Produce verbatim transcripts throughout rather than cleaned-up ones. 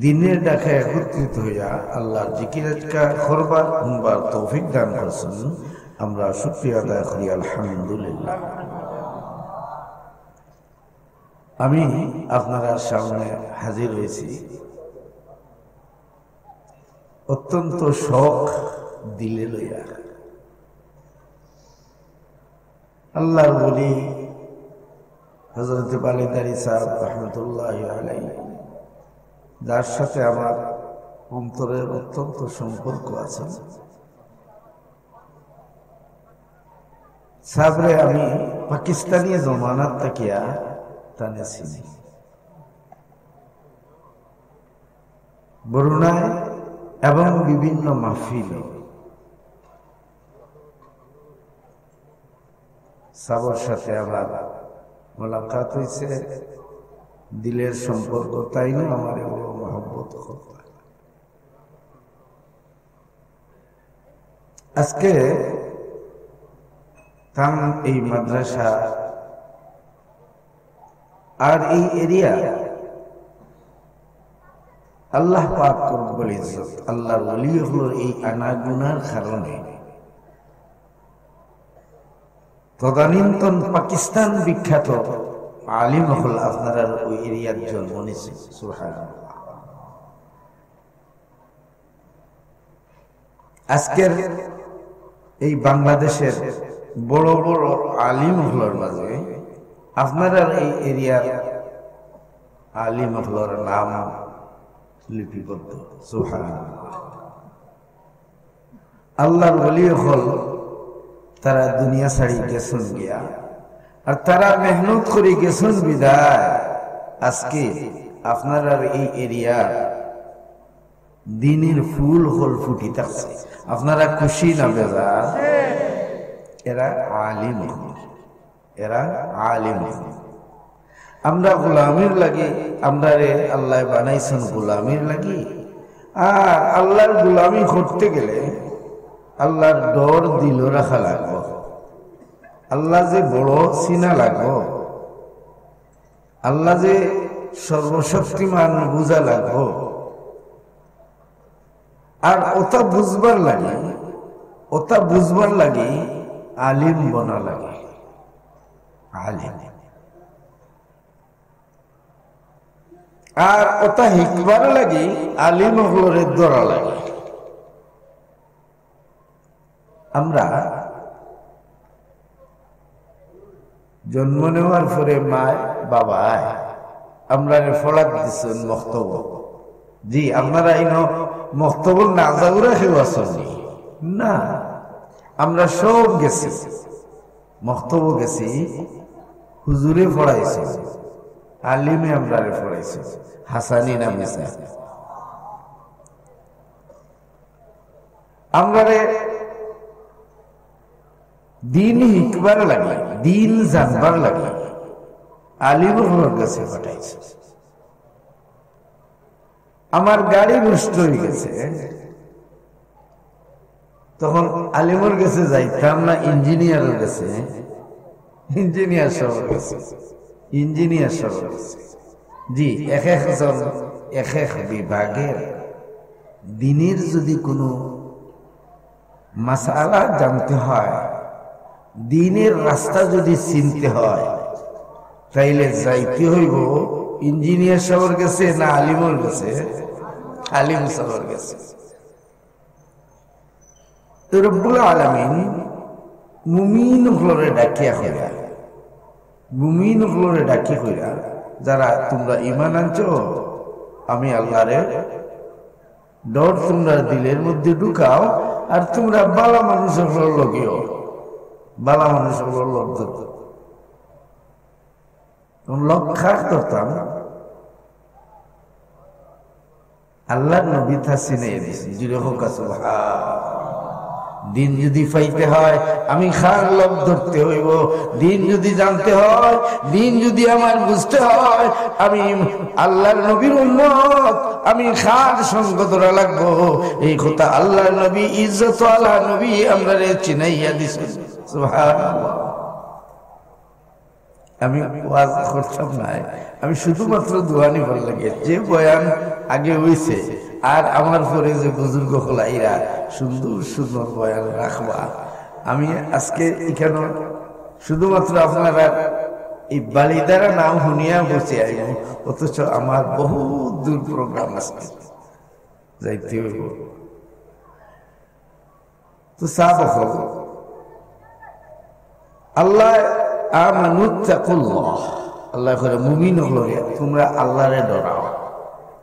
দিনের ডাকে একত্রিত হইয়া আল্লাহর জিকির আজকার করবার, হুনবার তৌফিক দান করছেন। আমরা শুকরিয়া আদায় করি, আলহামদুলিল্লাহ। আমি আপনারার সামনে হাজির হয়েছি অত্যন্ত শখ দিলে লইয়া। আল্লাহর ওলি হযরত বালিদারি সাহেব রহমতুল্লাহ আলাইহি, যার সাথে আমার অন্তরের অত্যন্ত সম্পর্ক আছে। সাবরে আমি পাকিস্তানি জমানার থাকিয়া তানে চিনি। বরুণায় এবং বিভিন্ন মাহফিল সাবর সাথে আমার মোলাকাত হইছে, দিলের সম্পর্ক, তাইনও আমারে বড় মহব্বত করতা। আজকে তান এই মাদ্রাসা আর এই এরিয়া আল্লাহ পাক রব্বুল ইজ্জত, আল্লাহর ওলি অকলর এই আনাগুনার কারণে তদানীন্তন পাকিস্তান বিখ্যাত আলিম অকল আপনারার ওই এরিয়ার জন্ম নিছে। সুবহানাল্লাহ। আজকের এই বাংলাদেশের বড় বড় আলিম অকলর মাঝে আপনারার এই এরিয়ার আলিম অকলর নাম লিপিবদ্ধ। সুবহানাল্লাহ। আল্লাহর ওলি অকল তারা দুনিয়া ছাড়ি গেছইন গিয়া, আর তারা মেহনত করি গেছইন বিদায় আজকে আপনারার এই এরিয়ার দিনের ফুল অকল ফুটি থাকছে। আপনারা খুশি না বেজার? এরা আলিম অকল, এরা আলিম অকল। আমরা গোলামির লাগি, আমরারে আল্লাহ বানাইছেন গোলামির লাগি। আর আল্লাহর গোলামি করতে গেলে আল্লাহর ডর দিলো রাখা লাগবো, আল্লাহ যে বড় চিনা লাগবো, আল্লাহ যে সর্বশক্তিমান বুঝা লাগবো। আর ওটা বুঝবার লাগি, ওটা বুঝবার লাগি আলিম বনা লাগে। আলিম। আর ওটা হিকবার লাগি আলিম অকলরে ধরা লাগে। আমরা জন্ম নেওয়ার পরে মায় বাবায় আমরারে ফড়াত দিছইন মক্তব। জি, আপনারা ইনো মক্তবর না যাওরা কেউ আছইন নি? না, আমরা সব গেছি, মক্তব গেছি, হুজুরে ফড়াইছে, আলিমে আমরারে ফড়াইছে, হাসানি না মিছা? আমরারে দিন হিকবার লাগি, দিন জানবার লাগি আলিম অকলর গেছে পাঠাইছে। আমার গাড়ি নষ্ট হয়ে গেছে, তখন আলিমর গেছে যাইতাম না ইঞ্জিনিয়ারর গেছে? ইঞ্জিনিয়ার সাবর গেছে, ইঞ্জিনিয়ার সাবর গেছে। জি, এক একজন এক এক বিভাগের। দিনের যদি কোনো মাসালা জানতে হয়, দিনের রাস্তা যদি চিনতে হয়, তাইলে যাইতে হইব ইঞ্জিনিয়ার সাবর গেছে না আলিমর গেছে? আলিম সাবর গেছে। তো রব্বুল আলামিন মুমিন অকলরে ডাকিয়া কইরা, মুমিন অকলরে ডাকি কইরা, যারা তোমরা ঈমান আনছো, আমি আল্লাহরে ডর তোমরা দিলের মধ্যে ঢুকাও, আর তোমরা ভালা মানুষ অকলর লগেও, ভালা মানুষ অকলর লগ ধরো। তখন লগ কার ধরতাম? আল্লাহর নবী তা চিনাইয়া দিছেন। জুরে কউক্কা সুবহান। দিন যদি পাইতে হয়, আমি কার লগ ধরতে হইব? দিন যদি জানতে হয়, দিন যদি আমার বুঝতে হয়, আমি আল্লাহর নবীর উম্মত, আমি কার সঙ্গ ধরা লাগবো? এই কথা আল্লাহর নবী, ইজ্জত আলা নবী, আমরারে চিনাইয়া দিছেন। সুবহানাল্লাহ। আমি ওয়াজ করতাম না, আমি শুধুমাত্র দোয়া নিবার লাগি। যে বয়ান আগে অইছে আর আমার পরে যে বুজুর্গ অকল আইরা সুন্দর সুন্দর বয়ান রাখবা, আমি আজকে ইখানো শুধুমাত্র আপনারার এই বালিধারা নাম হুনিয়া বসে আইব, অথচ আমার বহুত দূর প্রোগ্রাম আছে, যাইতে অইব। তো সাহাবা অকল, আল্লাহ, আমানু তাকুল্লাহ, আল্লায় কইরা, মুমিন অকলরে, তুমরা আল্লারে ডরাও।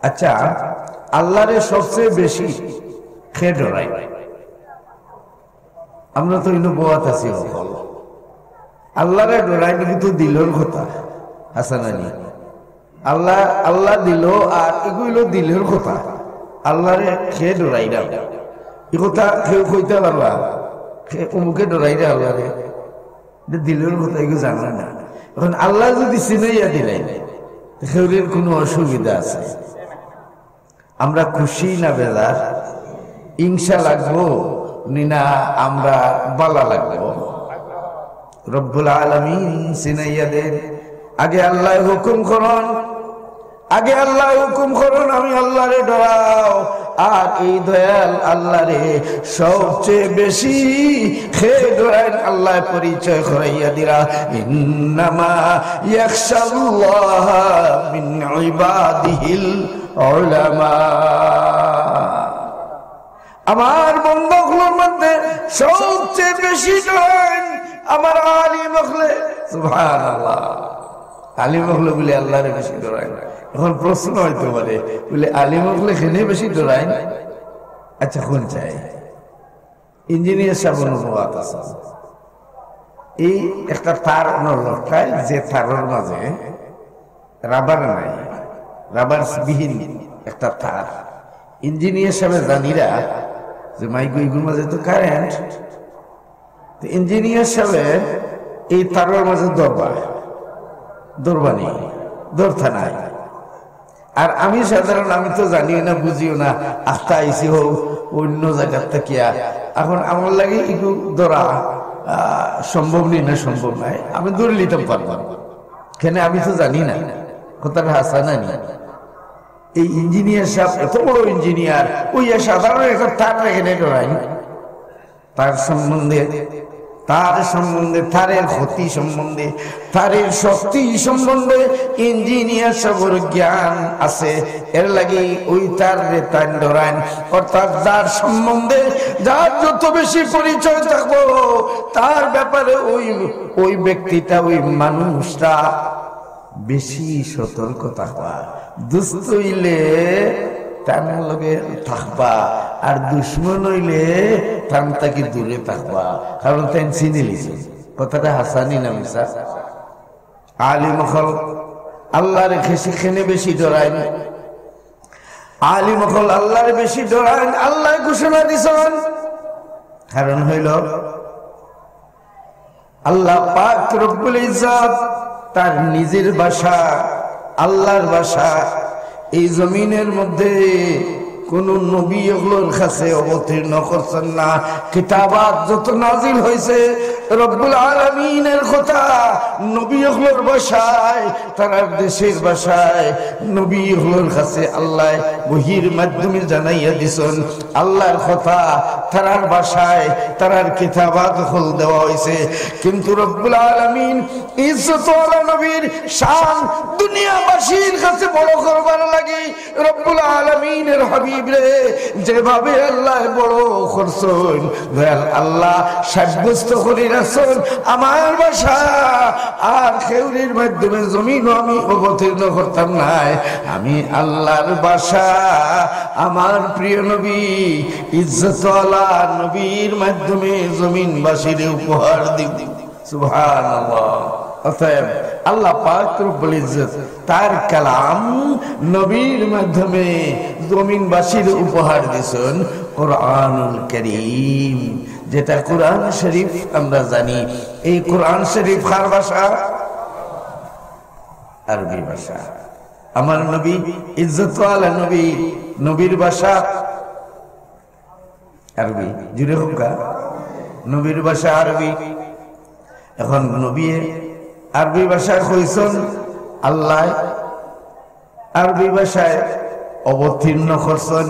আচ্ছা, আল্লারে সবচেয়ে বেশি কে ডরায়? আমরা তো ইনো বওয়াত আছি অকল। আল্লারে ডরায় নাকি তো দিলর কথা, হাছা নানি? আল্লাহ, আল্লাহ দিল, আর ইগু অইলো দিলর কথা। আল্লারে কে ডরায় না, ই কথা কেউ কইতা পারবা? কে অমুকে ডরায় না আল্লারে? ইটা দিলর কথা, ইগু জানে না। এখন আল্লায় যদি চিনাইয়া দিলাইন, তে কেউর কোনো অসুবিধা আছে? আমরা খুশি না বেজার? হিংসা লাগবো নি না আমরা বালা লাগবো? রব্বুল আলামিন চিনাইয়া দেন। আগে আল্লায় হুকুম করইন, আগে আল্লায় হুকুম করইন, আমি আল্লারে ডরাও। আর এই দয়াল আল্লারে সবচেয়ে বেশি কে ডরাইন, আল্লায় পরিচয় করাইয়া দিরা, ইন্নামা ইয়াখশাল্লাহা মিন ইবাদিহিল উলামা। আমার বন্দা অকলর মধ্যে সবচেয়ে বেশি ডরাইন আমার আলিম অকলে। সুবহানাল্লাহ। আলিম অকলে বুলে আল্লারে বেশি ডরাইন। এখন প্রশ্ন অইতো পারে, বুলে আলিম অকলে কেনে বেশি ডরাইন? আচ্ছা, কুন চাই? ইঞ্জিনিয়ার সাব অনুভব আছে। এই একটা তার অনো লটকায়, যে তারর মাঝে রাবার নাই, রাবার বিহীন একটা তার। ইঞ্জিনিয়ার সাবে জানিরা যে মাইগো, ইগুর মাঝে তো কারেন্ট। তো ইঞ্জিনিয়ার সাবে এই তারর মাঝে ধরবা, ধরবা নি, ধরতা নাই। আর আমি সাধারণ, আমি তো জানিও না, বুঝিও না, আস্তা আইছি হোক অন্য জায়গার থাকিয়া। এখন আমার লাগি একটু ধরা, আহ, সম্ভব নি না, সম্ভব নাই, আমি ধরে নিতাম পারবো। কেনে আমি তো জানি না, কথাটা হাছা না নি? এই ইঞ্জিনিয়ার সাব এত বড় ইঞ্জিনিয়ার, ওই সাধারণ একটা তার রেখে নেই ডরাই। তার সম্বন্ধে, তার সম্বন্ধে, তারের ক্ষতি সম্বন্ধে, তারের শক্তি সম্বন্ধে ইঞ্জিনিয়ার সাবর জ্ঞান আছে। এর লাগি ওই তাররে তাইন ডরাইন। অর্থাৎ যার সম্বন্ধে, যার যত বেশি পরিচয় থাকবো, তার ব্যাপারে ওই, ওই ব্যক্তিটা, ওই মানুষটা বেশি সতর্ক থাকবা। দুস্ত অইলে তার লগে থাকবা, আর দুশমন অইলে তার থাকি দূরে থাকবা, কারণ তাইন চিনি লিছে। কথাটা হাছা নি না মিছা? আলিম অকল আল্লারে কেনে বেশি ডরাইন? আলিম অকল আল্লারে বেশি ডরাইন, আল্লায় ঘোষণা দিছইন। কারণ অইলো, আল্লাহ পাক রব্বুল ইজ্জত তার নিজের ভাষা, আল্লাহর ভাষা, এই জমিনের মধ্যে কোনো নবী অকলর কাছে অবতীর্ণ করছইন না। কিতাবাত যত নাজিল হইছে, রব্বুল আলামিনের কথা নবী অকলর ভাষায়, তারার দেশের ভাষায় নবী অকলর কাছে আল্লায় ওহীর মাধ্যমে জানাইয়া দিছইন। আল্লাহর কথা তারার ভাষায়, তারার কিতাবাত অকল দেওয়া হইছে। কিন্তু রব্বুল আলামিন ইজ্জতওয়ালা নবীর শান দুনিয়াবাসীর কাছে বড় করবার লাগি রব্বুল আলামিনের হাবিবরে যেভাবে আল্লায় বড় করছইন, দয়াল আল্লাহ সাব্যস্ত করি রাখছইন, আমার ভাষা আর কেউরির মাধ্যমে জমিনো আমি অবতীর্ণ করতাম নায়। আমি আল্লাহর ভাষা আমার প্রিয় নবী, ইজ্জতওয়ালা নবীর মাধ্যমে জমিনবাসীরে উপহার দিমু। সুবহানাল্লাহ। অতএব আল্লাহ পাক রব্বুল ইজ্জত তার কালাম নবীর মাধ্যমে জমিনবাসীরে উপহার দিছইন কোরআনুল করিম, যেটা কোরআন শরীফ আমরা জানি। এই কোরআন শরীফ কার ভাষা? আরবি ভাষা। আমার নবী, ইজ্জতওয়ালা নবী, নবীর ভাষা আরবি। জুরে কউক্কা, নবীর ভাষা আরবি। এখন নবী আরবি ভাষায় কইছইন আল্লায়, আরবি ভাষায় অবতীর্ণ করছইন।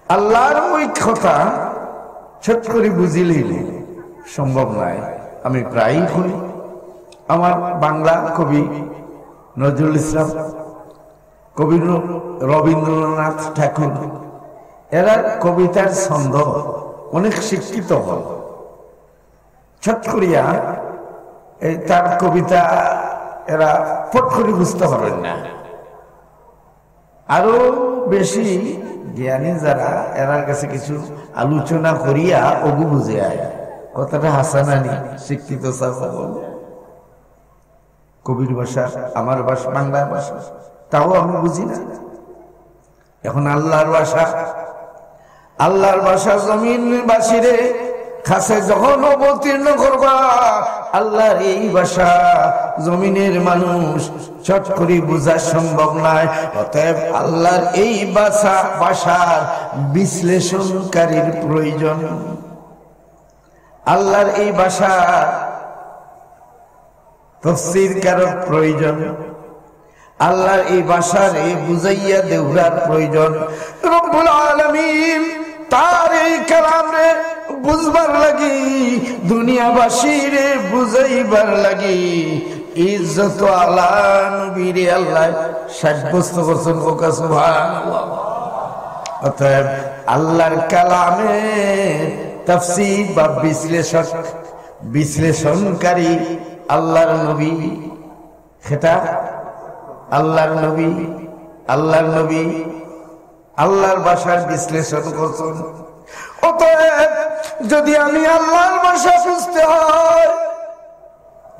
আল্লার ওই কথা চট করি বুঝিলেই সম্ভব নায়। আমি প্রায়ই কই, আমার বাংলা কবি নজরুল ইসলাম, কবি র-, রবীন্দ্রনাথ ঠাকুর, এরার কবিতার ছন্দ অনেক শিক্ষিত অয়। চট করিয়া এই তার কবিতা এরা ফট করি বুঝতে পারইন না। আরো বেশি জ্ঞানী যারা, এরার কাছে কিছু আলোচনা করিয়া অগু বুঝে আয়। কথাটা হাছা নানি? শিক্ষিত ছাত্র বলে, কবির ভাষা, আমার ভাষা, বাংলা ভাষা, তাও আমি বুঝি না। এখন আল্লার ভাষা, আল্লার ভাষা জমিনবাসীরে কাছে যখন অবতীর্ণ করবা, আল্লার এই ভাষা জমিনের মানুষ চট করি বুঝা সম্ভব নায়। অতএব আল্লার এই ভাষা, ভাষার বিশ্লেষণকারীর প্রয়োজন। আল্লার এই ভাষা তফসিরকারর প্রয়োজন, আল্লার এই ভাষারে বুঝাইয়া দেওয়ার প্রয়োজন। রব্বুল আলামিন তার এই কালামরে বুঝবার লাগি, দুনিয়াবাসীরে বুঝাইবার লাগি ইজ্জত আলা নবীরে আল্লায় সাব্যস্ত করছইন। কউক্কা সুবহানাল্লাহ। অতএব আল্লার কালামে তফসির বা বিশ্লেষক, বিশ্লেষণকারী আল্লার নবী। সেটা আল্লার নবী, আল্লার নবী আল্লার ভাষার বিশ্লেষণ করছইন। অতএব যদি আমি আল্লার ভাষা বুঝতে হয়,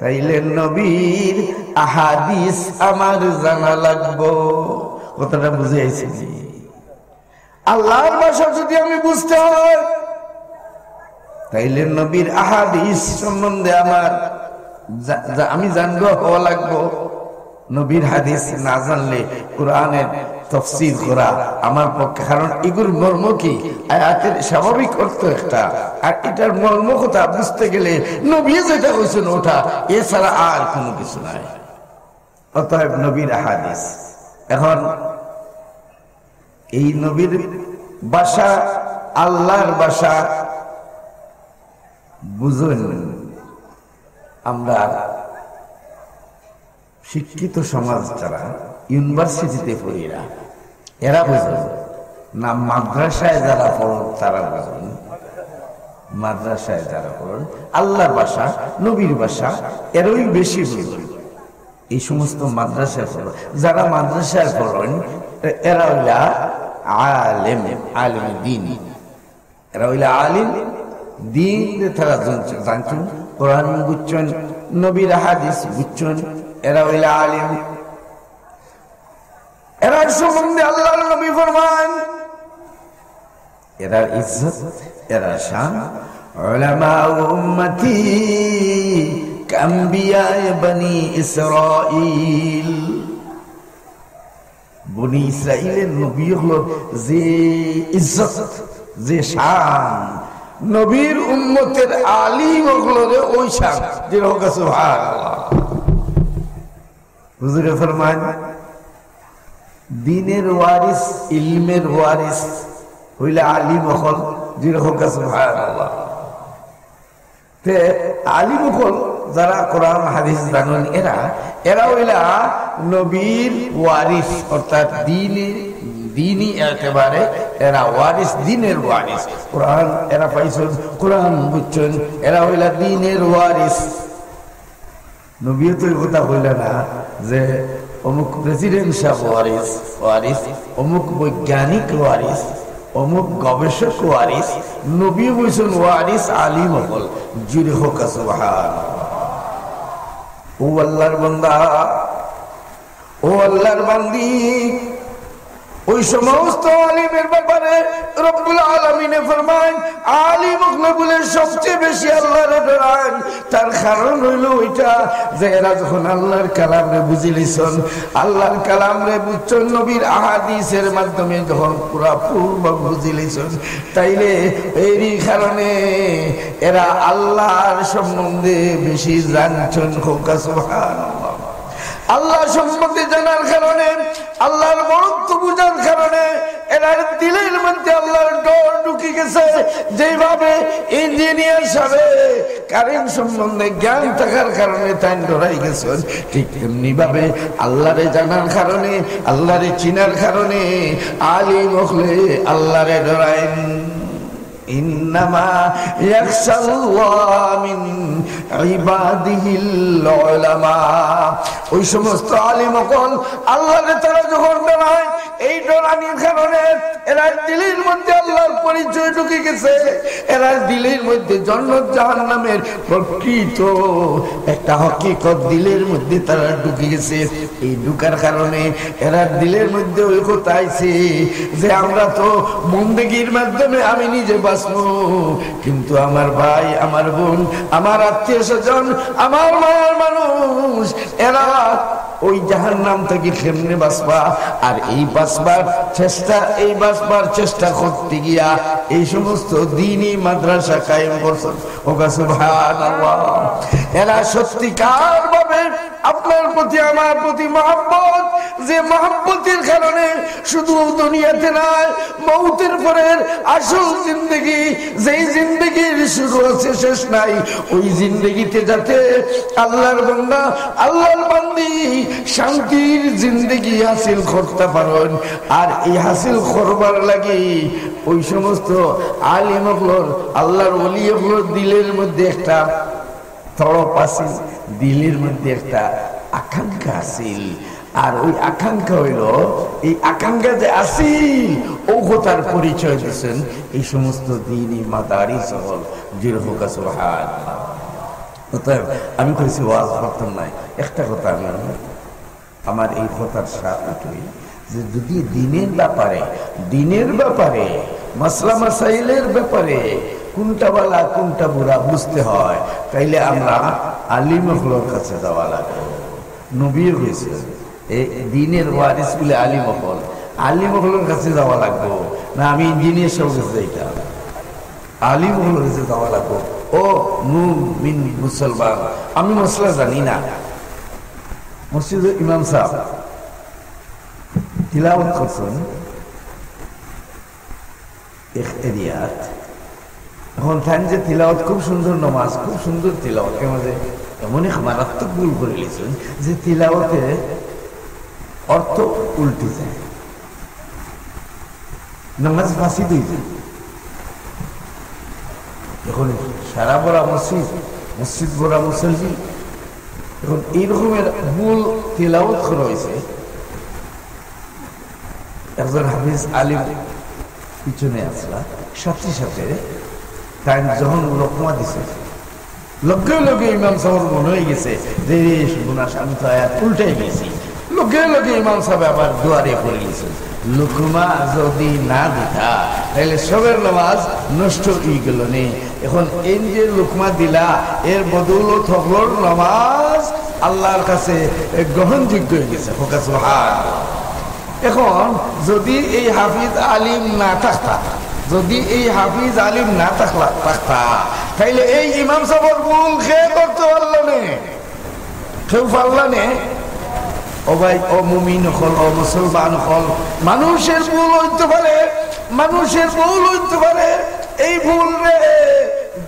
তাইলে নবীর আহাদিস আমার জানা লাগবো। কথাটা বুঝে আইছি? আল্লার ভাষা যদি আমি বুঝতে হয়, তাইলে নবীর আহাদিস সম্বন্ধে আমার জা-, জা-, আমি জানবো, হওয়া লাগবো। নবীর হাদিস না জানলে কোরআনের তফসির করা আমার পক্ষে, কারণ এগুর মর্ম কি? আয়াতের স্বাভাবিক অর্থ একটা, আর এটার মর্ম কথা বুঝতে গেলে নবী যেটা কইছইন ওটা, এছাড়া আর কোনো কিছু নাই। অতএব নবীর হাদিস। এখন এই নবীর ভাষা, আল্লার ভাষা বুঝইন। আমরা শিক্ষিত সমাজ যারা, ইউনিভার্সিটিতে পড়িরা, এরা বুঝইন না, মাদ্রাসায় যারা পড়ইন তারা বুঝইন। মাদ্রাসায় যারা পড়ইন, আল্লার ভাষা, নবীর ভাষা, এরাই বেশি বুঝইন। এই সমস্ত মাদ্রাসায় পড়ইন, যারা মাদ্রাসায় পড়ইন, এ-, এরা অইলা আলেম, আলেম দিন। এরা অইলা আলিম, দিন তারা জানছইন, জানছইন, কোরআন বুঝছইন, নবীর হাদিস বুঝছইন, এরা অইলা আলিম। এরার সম্বন্ধে আল্লার নবী ফরমান, এরার ইজ্জত, এরার শান, উলামা উম্মতি কাম্বিয়ায়ে বনি ইসরাইল। বনি ইসরাইলের নবী অকলর যে ইজ্জত, যে শান, নবীর উম্মতের আলিম অকলরে ওই শান। জোরে কউক্কা সুবহানাল্লাহ। হুজুরে ফরমান, দিনের ওয়ারিস, ইলমের ওয়ারিস অইলা আলিম অকল। জোরে কউক্কা সুবহানাল্লাহ। তে আলিম অকল যারা কোরআন হাদিস জানইন, এরা, এরা অইলা নবীর ওয়ারিস, অর্থাৎ দিনে, দিনি এতেবারে এরা ওয়ারিস, দিনের ওয়ারিস। কোরআন এরা পাইছইন, কোরআন বুঝছইন, এরা অইলা দিনের ওয়ারিস। নবীয়ে তো এই কথা কইলা না যে অমুক প্রেসিডেন্ট সাহেব ওয়ারিস, ওয়ারিস, অমুক বৈজ্ঞানিক ওয়ারিস, অমুক গবেষক ওয়ারিস। নবীয়ে কইছইন ওয়ারিস আলিম অকল। জোরে কউক্কা সুবহানাল্লাহ। ও আল্লার বান্দা, ও আল্লার বান্দি, ওই সমস্ত আলিমের ব্যাপারে রব্বুল আলামিনে ফরমাইন, আলিম অকলে বুলে সবচেয়ে বেশি আল্লাহরে ডরাইন। তার কারণ অইলো ওইটা যে এরা যখন আল্লাহর কালামরে বুঝিলিছইন, আল্লাহর কালামরে বুঝছইন, নবীর আহাদিসের মাধ্যমে যখন পুরা পূর্ব বুঝিলিছইন, তাইলে এরই কারণে এরা আল্লাহর সম্বন্ধে বেশি জানছইন। কউক্কা সুবহানাল্লাহ। আল্লাহ সম্বন্ধে জানার কারণে, আল্লাহর বড়ত্ব বুঝার কারণে এরার দিলের মধ্যে আল্লাহর ডর ঢুকি গেছে। যেইভাবে ইঞ্জিনিয়ার সাবে কারেন্ট সম্বন্ধে জ্ঞান থাকার কারণে তাইন ডরাই গেছইন, ঠিক তেমনি ভাবে আল্লাহরে জানার কারণে, আল্লাহরে চিনার কারণে আলিম অকলে আল্লাহরে ডরাইন। ইন্নামা ইয়াখশাল্লাহ মিন ইবাদিহিল উলামা। ওই সমস্ত আলিম অকল আল্লাহরে তারা যখন ডরায়, এই ডরানির কারণে এরার দিলের মধ্যে আল্লাহর পরিচয় ঢুকি গেছে, এরার দিলের মধ্যে জন্নত জাহান্নামের প্রকৃত একটা হকিকত দিলের মধ্যে তারা ঢুকি গেছে। এই ঢুকার কারণে এরার দিলের মধ্যে ওই কথা আইছে যে আমরা তো বন্দেগীর মাধ্যমে আমি নিজে বাঁচমু, কিন্তু আমার ভাই, আমার বোন, আমার আত্মীয় স্বজন, আমার মায়ার মানুষ, এরা ওই জাহান্নাম থাকি কেমনে বাঁচবা? আর এই বাঁচবার চেষ্টা, এই বাঁচবার চেষ্টা করতে গিয়া এই সমস্ত দিনি মাদ্রাসা কায়েম করছইন। কউক্কা সুবহানাল্লাহ। এরা সত্যিকার ভাবে আপনার প্রতি, আমার প্রতি মহব্বত, যে মহব্বতের কারণে শুধু দুনিয়াতে নয়, মৌতের পরের আসল জিন্দেগি, যেই জিন্দেগির শুরু আছে, শেষ নাই, ওই জিন্দেগিতে যাতে আল্লাহর বান্দা, আল্লাহর বান্দি শান্তির জিন্দেগি হাসিল করতা পারইন। আর এই হাসিল করবার লাগি ওই সমস্ত আলিম অকলর, আল্লাহর ওলি অকলর দিলের মধ্যে একটা তড়প আছিল, দিলের মধ্যে একটা আকাঙ্ক্ষা আছিল। আর ওই আকাঙ্ক্ষা অইলো, এই আকাঙ্ক্ষা যে আছিল, অউ কথার পরিচয় দিছইন এই সমস্ত দিনি মাদারিস অকল। জোরে কউক্কা সুবহানাল্লাহ। অতএব আমি কইছি ওয়াজ করতাম নায়, একটা কথা আমি আমার এই কথার সাথে কই যে যদি দিনের ব্যাপারে, দিনের ব্যাপারে, মাসলা মাসাইলের ব্যাপারে কোনটা ভালা, কোনটা বুরা বুঝতে হয়, তাইলে আমরা আলিম অকলর কাছে যাওয়া লাগবো। নবীয়ে কইছইন, এই দিনের ওয়ারিস বুলে আলিম অকল, আলিম অকলর কাছে যাওয়া লাগবো। না আমি ইঞ্জিনিয়ার সাবর কাছে যাইতাম? আলিম অকলর কাছে যাওয়া লাগবো। ও মুমিন মুসলমান, আমি মাসলা জানি না, মসজিদর ইমাম সাব তিলাওয়াত করছইন এক এরিয়াত। এখন তাইন যে তিলাওয়াত, খুব সুন্দর নমাজ, খুব সুন্দর তিলাওয়াত, এর মাঝে এমন এক মারাত্মক ভুল করিলিছইন যে তিলাওয়াতে অর্থ উল্টি যায়, নমাজ ফাসিদ অই যায়। এখন সারা ভরা মসজিদ, মসজিদ ভরা মুসল্লি, এখন এই রকমের ভুল তিলাওয়াত করা অইছে। একজন হাফিজ আলিম পিছনে আছলা, সাথে সাথে তাইন যখন লোকমা দিছে, লগে লগে ইমাম সাবর মনো অই গেছে যে, "রে সর্বনাশ, আমি তো আয়াত উল্টাই গেছি।" লগে লগে ইমাম সাবে আবার দুয়ারে পড়ি গেছইন, "লোকমা যদি না দিতা, তাইলে সবর নমাজ নষ্ট অই গেলো নে।" এখন এই যে লোকমা দিলা, এর বদৌলত হকলর নমাজ আল্লাহর কাছে গ্রহণযোগ্য অই গেছে। কউক্কা সুবহানাল্লাহ। এখন যদি এই হাফিজ আলিম না থাকতা, যদি এই হাফিজ আলিম না থাকলা, থাকতা, তাইলে এই ইমাম সাবর ভুল কে ধরতো পারলো নে? কেউ পারলা নে? ও ভাই, ও মুমিন অকল, ও মুসলমান অকল, মানুষের ভুল অইতো পারে, মানুষের ভুল অইতো পারে। এই ভুলরে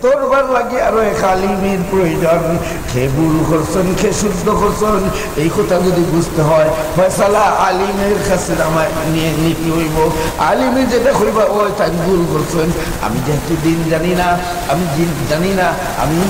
ধরবার লাগি আরো এক আলিমের প্রয়োজন। কে ভুল করছইন, কে শুদ্ধ করছইন, এই কথা যদি বুঝতে হয়, ফয়সালা আলিমের কাছে আমার নিয়ে নিতে অইবো। আলিমে যেটা কইবা, "ওই তাইন ভুল করছইন।" আমি যেহেতু দিন জানি না, আমি দিন জানি না, আমি,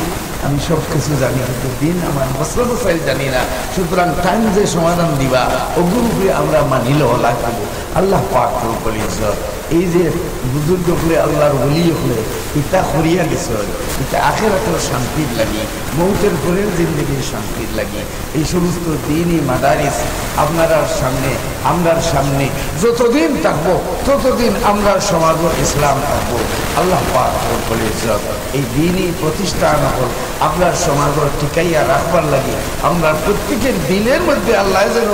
আমি সব কিছু জানি, কিন্তু দিন আমার মাসলা মাসাইল জানি না। সুতরাং তাইন যে সমাধান দিবা, অগুর উপরে আমরা মানিলেও লাগবো। আল্লাহ পাক রব্বুল ইজ্জত এই যে বুজুর্গ অকলে, আল্লাহর ওলি অকলে ইতা করিয়া গেছইন, ইতা আখেরাতর শান্তির লাগি, মউতর পরের জিন্দেগির শান্তির লাগি। এই সমস্ত দ্বীনি মাদারিস আপনারার সামনে, আমরার সামনে যতদিন থাকবো, ততদিন আমরার সমাজো ইসলাম থাকবো। আল্লাহ পাক রব্বুল ইজ্জত এই দ্বীনি প্রতিষ্ঠান অকল আমরার সমাজো টিকাইয়া রাখবার লাগি আমরার প্রত্যেকের দিলের মধ্যে আল্লাহ যেন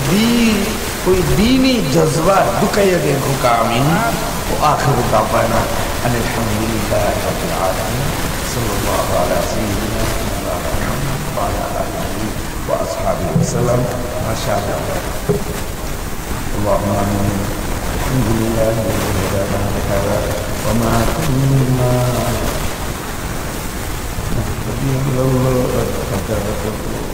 দি-, ওই দ্বীনি জজবা ঢুকাইয়া দেন, হোক আমিন। وآخر دعوانا أن الحمد لله رب العالمين. صلى الله على سيدنا مولانا محمد وعلى آله وأصحابه وسلم. ما شاء الله. اللهم آمين. الحمد لله الذي هدانا لهذا وما كنا لنهتدي لولا أن هدانا الله.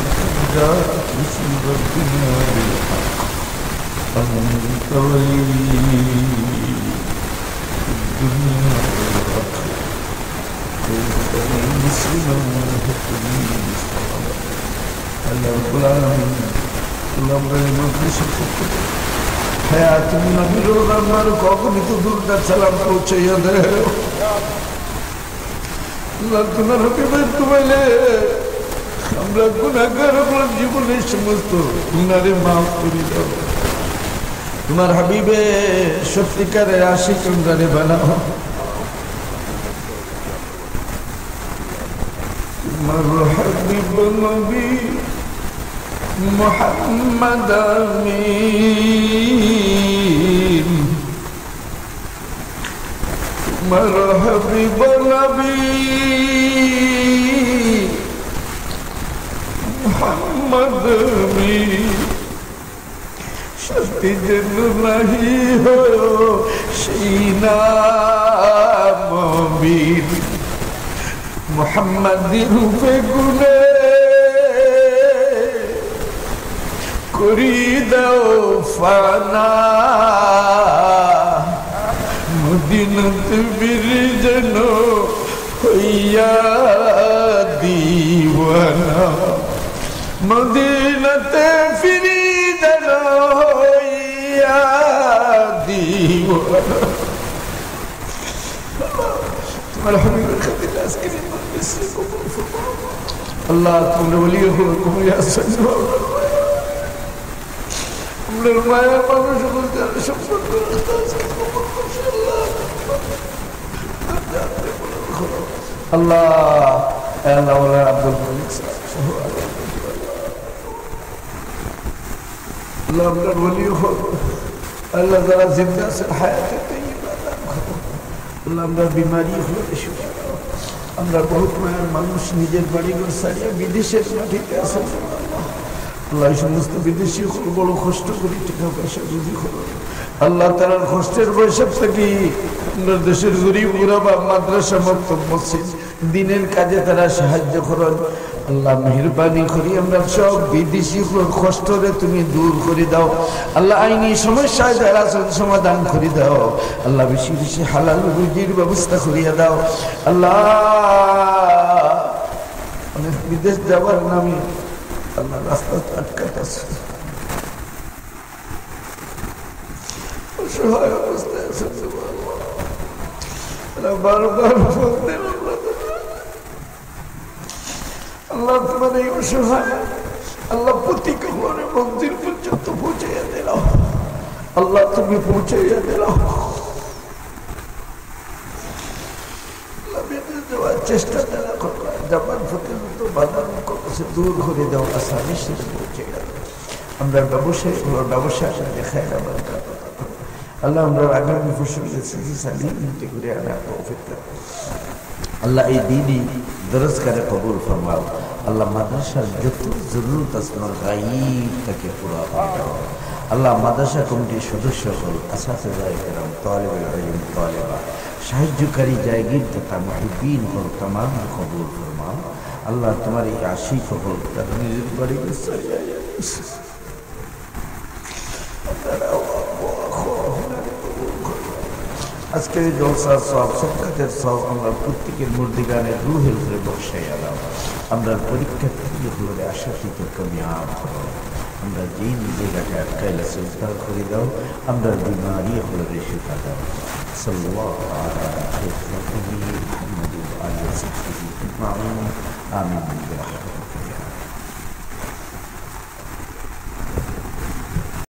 لقد جاءت رسل ربنا بالحق. أنت ولي في الدنيا والآخرة. توفنا مسلما وألحقنا بالصالحين. আল্লাহ রাব্বুল আলামিন, আল্লাহ, আমরা এই মজলিসের পক্ষ থেকে হায়াতুন নবীর রোজার মুবারক অগণিত দুরূদ আর সালাম পৌঁছাইয়া দেও। আল্লাহ, তোমার হাবিবের দুয়াইলে আমরা গুনাহগার, আমরা জীবনের সমস্ত গুনারে মাফ করে দাও। তোমার হাবিবের সত্যিকারের আশিক আমরারে বানাও। তোমার হাবিব নবী মোহাম্মদ আমিন। তোমার হাবিব নবী মোহাম্মদ নবী, সত্যি যেন নাহি হয় সেই নাম আমিন। মোহাম্মদী রূপে গুণে করি দাও ফানা, মদিনাতে ফিরি যেন হইয়া দিওয়ানা, মদিনাতে ফিরি যেন হইয়া দিওয়ানা। তোমার হাবিবের খাতিরে আজকের এই মজলিসকে কবুল ফরমাও। আল্লাহ, তোমার ওলি হকল কবুল হাসান। আমরার মায়া মানুষ হকল যারা সম্পর্ক রাখতে আজকে কবুল করছে, আল্লাহ। আল্লাহ, এ আল্লাহ, ওলা আব্দুল মালিক সাহেব সহ আল্লাহ, আমরার ওলি হকল, আল্লাহ, যারা জিন্দা আছেন, হায়াতে তাইয়্যিবা দান করো। আল্লাহ, আমরার বিমারি হকলরে শিফা দাও। আমরা বহুত মায়ার মানুষ নিজের বাড়িঘর ছাড়িয়া বিদেশের মাটিতে আছেন। আল্লাহ, এই সমস্ত বিদেশি হকল বড় কষ্ট করি টেকা পয়সা রুজি করো। আল্লাহ, তারার কষ্টের পয়সা থাকি আমরা দেশের গরিব গুরাবা, মাদ্রাসা, মক্তব, মসজিদ, দিনের কাজে তারা সাহায্য করইন। আল্লাহ, মেহেরবানি করি আমরা সব বিদেশি হকলর কষ্টরে তুমি দূর করি দাও। আল্লাহ, আইনি সমস্যায় যারা আছেন সমাধান করি দাও। আল্লাহ, বেশি বেশি হালাল রুজির ব্যবস্থা করিয়া দাও। আল্লাহ, অনেক বিদেশ যাওয়ার নামে আল্লাহ রাস্তা আটকাত আছে। অসহায় অবস্থায় আছেন, সুবহানাল্লাহ। তারা বারবার ফোন দেন, আমরা তো আল্লাহ, তোমার এই অসহায়, আল্লাহ, প্রতি কবরে মঞ্জিল পর্যন্ত পৌঁছাইয়া দিলাও। আল্লাহ, তুমি পৌঁছাইয়া দিলাও। আল্লাহ, বিদেশ যাওয়ার চেষ্টা তারা করবা, যাবার পথে যত বাধা বিপদ আছে দূর করে দাও, আসানির সাথে পৌঁছাইয়া দাও। আমরা ব্যবসায়ী, ব্যবসায় দেখায় আবার আল্লাহ, আমরা আগামী বছর লেসেন্স চালিয়ে নিতে করে আনার তৌফিক দাও। আল্লাহ, এই দ্বীনি দরসগারে কবুল ফরমাও। আল্লাহ, মাদ্রাসার যত জরুরত আছে, তোমার গাইব তাকে পুরা করে দাও। আল্লাহ, মাদ্রাসা কমিটির সদস্য হকল, আসাতিজা কেরাম, তালিবুল ইলম, তালিবা, সাহায্যকারী জায়গির তথা মুহিব্বিন হকল, তামাম কবুল ফরমাও। আল্লাহ, তোমার এই আশিক হকল, তারা নিজের বাড়ি আজকের এই জলসার সওয়াব, সদকাতের সওয়াব আমরা প্রত্যেকের মুর্দিগানের রুহের উপরে বর্ষাইয়া দাও। আমরা পরীক্ষার্থী হকলরে আশাতীত কামিয়াব করো। আমরা যেই জায়গাটা আটকাইল আছে উদ্ধার করে দাও। আমরা বিমারি হকলরে শিফা দাও। সাল্লাল্লাহু আলা খায়রি খালকিহি মুহাম্মাদিন ওয়া আলিহি ওয়া সাহবিহি আজমাইন। আমিন বিরাহমাতিকা ইয়া